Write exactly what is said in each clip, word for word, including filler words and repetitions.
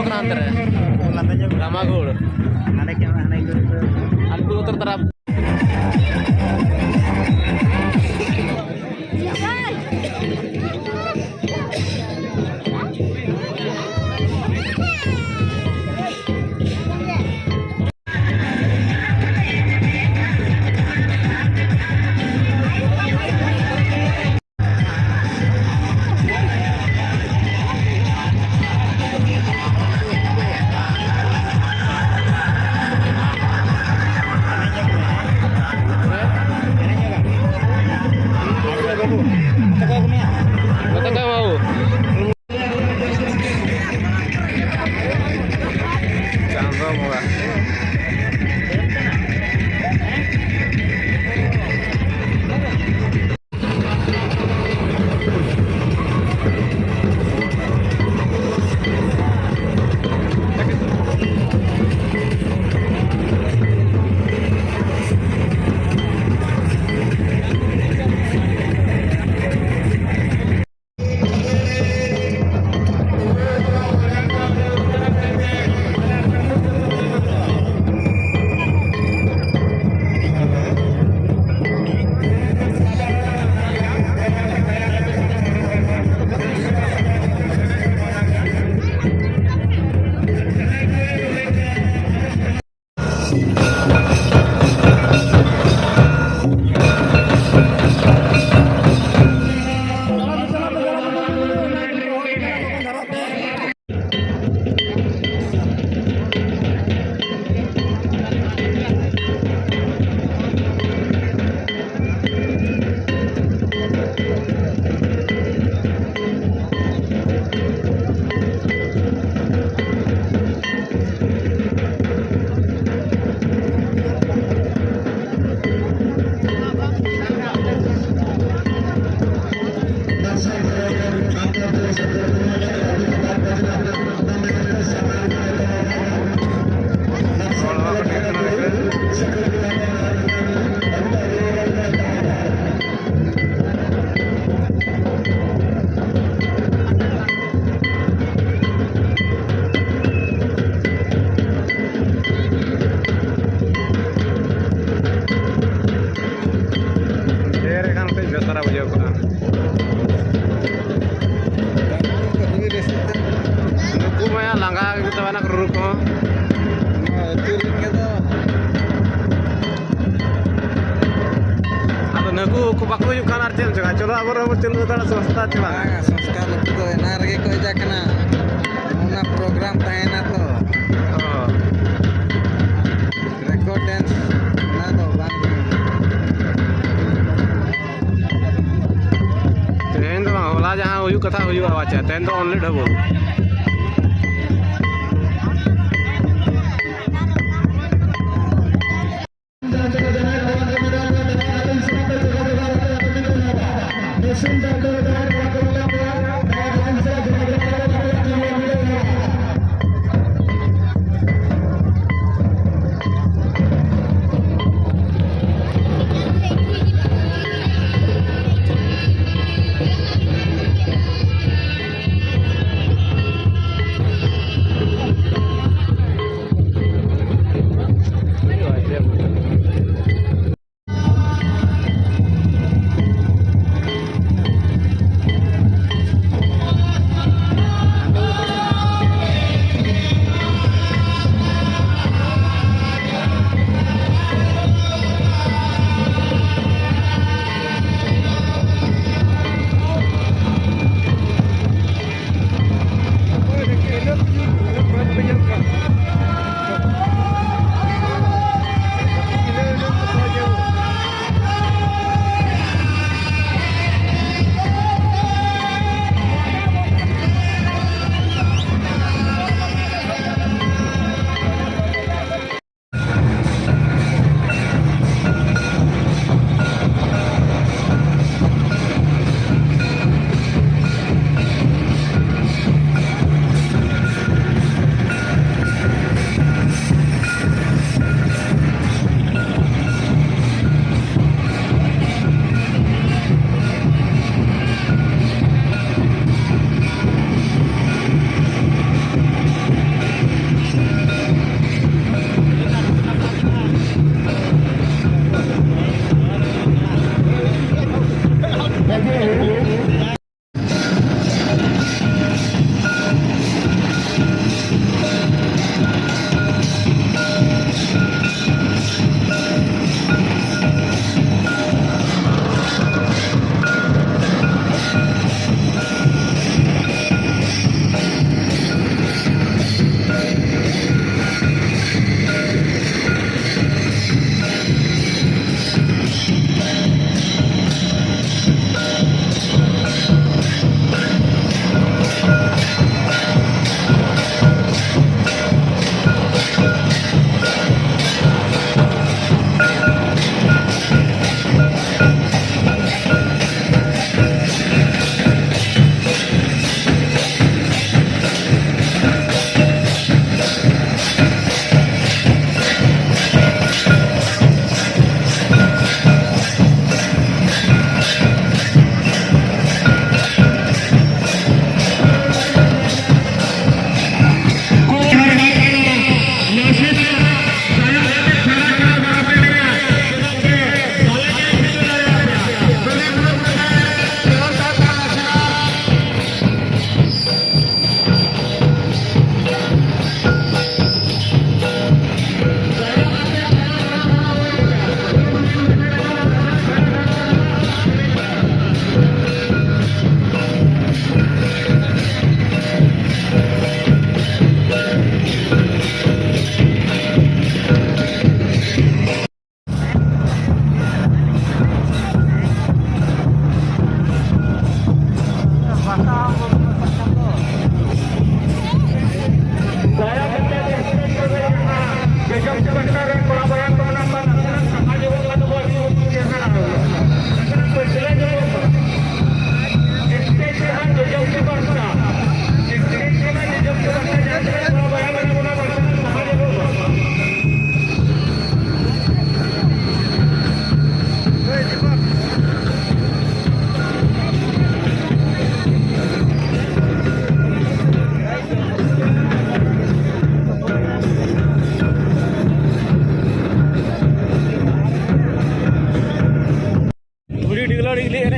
ᱠᱟᱱᱟ ᱦᱟᱱᱛᱮ ᱨᱮ᱾ ᱞᱟᱸᱫᱟ ᱧᱚᱜ᱾ ᱨᱟᱢᱟᱜᱳᱲ᱾ ᱦᱟᱸᱰᱮ ᱠᱮ-, ᱦᱟᱸᱰᱮ ᱜᱮ᱾ ᱟᱞᱮ ᱫᱚ ᱩᱛᱟᱹᱨ ᱛᱟᱨᱟ᱾ ᱤᱭᱟᱹ ᱠᱚᱜᱼᱟ᱾ ᱱᱩᱠᱩ ᱢᱟ ᱞᱟᱸᱜᱟ ᱜᱮ ᱛᱟᱵᱮᱱᱟ ᱨᱩᱨᱩ ᱠᱚᱦᱚᱸ᱾ ᱱᱚᱣᱟ ᱟᱹᱛᱩ ᱨᱮᱱ ᱜᱮ ᱫᱚ᱾ ᱟᱫᱚ ᱱᱩᱠᱩ ᱠᱚ ᱵᱟᱠᱚ ᱦᱩᱭᱩᱜ ᱠᱟᱱ ᱟᱨ ᱪᱮᱫ ᱮᱢ ᱪᱮᱠᱟ? ᱪᱚᱞᱚ ᱟᱵᱚ ᱨᱮᱦᱚᱸ ᱵᱚᱱ ᱪᱟᱹᱞᱩ ᱦᱟᱛᱟᱲᱟ ᱥᱚᱝᱥᱛᱷᱟ ᱪᱮ ᱵᱟᱝ? ᱵᱟᱝᱟ, ᱥᱚᱝᱥᱛᱷᱟ ᱱᱩᱠᱩ ᱫᱚ ᱮᱱᱟᱝ ᱨᱮᱜᱮ ᱠᱚ ᱦᱮᱡ ᱟᱠᱟᱱᱟ᱾ ᱚᱱᱟ ᱯᱨᱳᱜᱨᱟᱢ ᱛᱟᱦᱮᱱᱟ ᱛᱚ᱾ ᱚ᱾ ᱨᱮᱠᱚᱨᱰ ᱰᱮᱱᱥ ᱚᱱᱟ ᱫᱚ ᱵᱟᱝ ᱠᱟᱱᱟ᱾ ᱛᱮᱦᱮᱧ ᱫᱚ ᱵᱟᱝ, ᱦᱚᱞᱟ ᱡᱟᱦᱟᱸ ᱦᱩᱭᱩᱜ ᱠᱟᱛᱷᱟ ᱦᱩᱭᱩᱜᱼᱟ, ᱟᱪᱪᱷᱟ, ᱛᱮᱦᱮᱧ ᱫᱚ only ᱰᱷᱟᱹᱵᱩᱞ᱾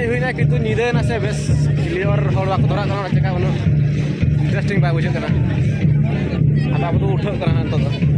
ᱦᱩᱭᱱᱟ, ᱠᱤᱱᱛᱩ ᱧᱤᱫᱟᱹ ᱱᱟᱥᱮ ᱵᱮᱥ ᱠᱞᱤᱭᱟᱨ ᱦᱚᱲ ᱵᱟᱠᱚ ᱫᱷᱚᱨᱟᱜ ᱠᱟᱱᱟ, ᱚᱱᱟ ᱪᱮᱠᱟ ᱩᱱᱟᱹᱜ ᱤᱱᱴᱟᱨᱮᱥᱴᱤᱝ ᱵᱟᱭ ᱵᱩᱡᱷᱟᱹᱜ ᱠᱟᱱᱟ᱾ ᱟᱫᱚ ᱟᱵᱚ ᱫᱚ ᱩᱴᱷᱟᱹᱜ ᱠᱟᱱᱟ ᱦᱟᱸᱜ ᱱᱤᱛᱚᱜ ᱫᱚ᱾